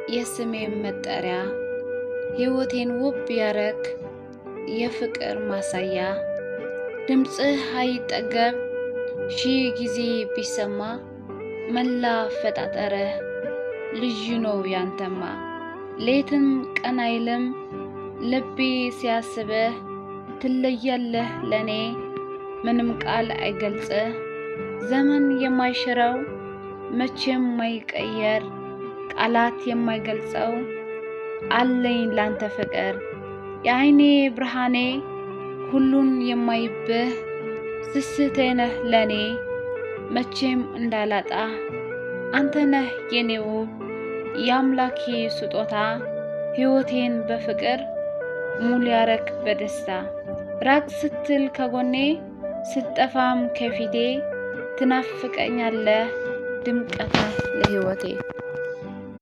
የስሜም መጠሪያ፣ ሕይወቴን ውብ ያረክ የፍቅር ማሳያ። ድምፅህ አይጠገብ ሺህ ጊዜ ቢሰማ፣ መላ አፈጣጠርህ ልዩ ነው ያንተማ። ሌትም ቀን አይልም ልቤ ሲያስብህ፣ ትለያለህ ለኔ ምንም ቃል አይገልጽህ። ዘመን የማይሽረው መቼም የማይቀየር ቃላት የማይገልጸው አለኝ ላንተ ፍቅር። የዓይኔ ብርሃኔ ሁሉን የማይብህ፣ ስስቴ ነህ ለኔ መቼም እንዳላጣህ። አንተ ነህ የኔ ውብ የአምላኬ ስጦታ፣ ሕይወቴን በፍቅር ሙሉ ያረክ በደስታ። ራቅ ስትል ከጎኔ ስትጠፋም ከፊቴ፣ ትናፍቀኛለህ ድምቀት ነህ ለሕይወቴ።